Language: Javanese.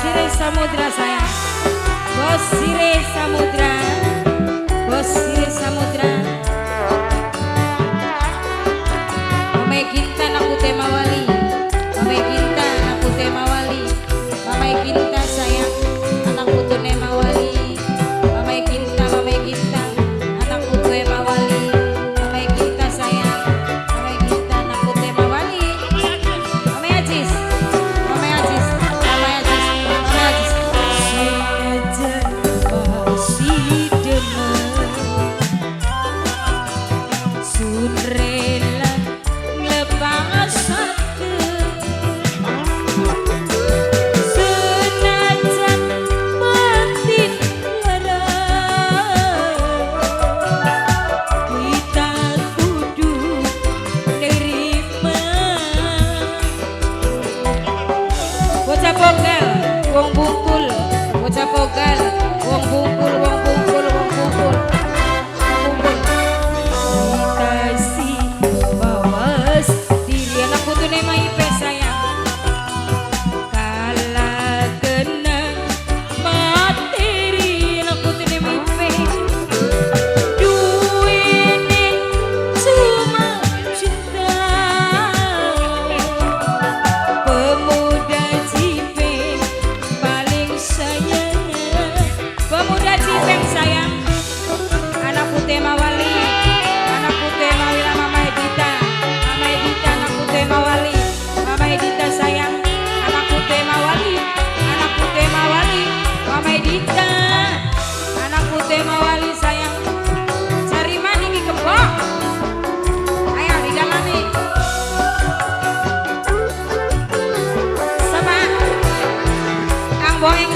Sire Samudra sayang. Bos Sire Samudra. Bos Sire Samudra. Mama Kinta aku tema wali. Mama Kinta aku tema wali. Mama Kinta sayang, anak putune mawali. Mama Kinta, Mama Kinta, anak putune mawali. Mama Kinta sayang, Mama Kinta anak putune mawali. Mama Ajis, Mama Ajis, Mama Ajis, Mama Ajis. Senajan masih demen, sun rela nglepasaken. Senajan batin lara, kita kudu nerima. Bocah pogal, wong bungkul, bocah pogal, wong bungkul, wong bungkul, wong bungkul, wong bungkul. Dikasih mawas diri anak putune Maipe sayang. Kala kena materi anak putune Maipe. Duwene cuma cinta. Pemuda Jipeng paling sayang. Pemuda Jipeng sayang. Anak putih mawali. Anak putih mawila Mama Edita. Mama Edita anak putih mawali. Mama Edita sayang. Anak putih mawali. Anak putih mawali. Mama Edita. Anak putih mawali sayang. Cari mani ki kebok. Ayo didalani. Sama Kang Boeng.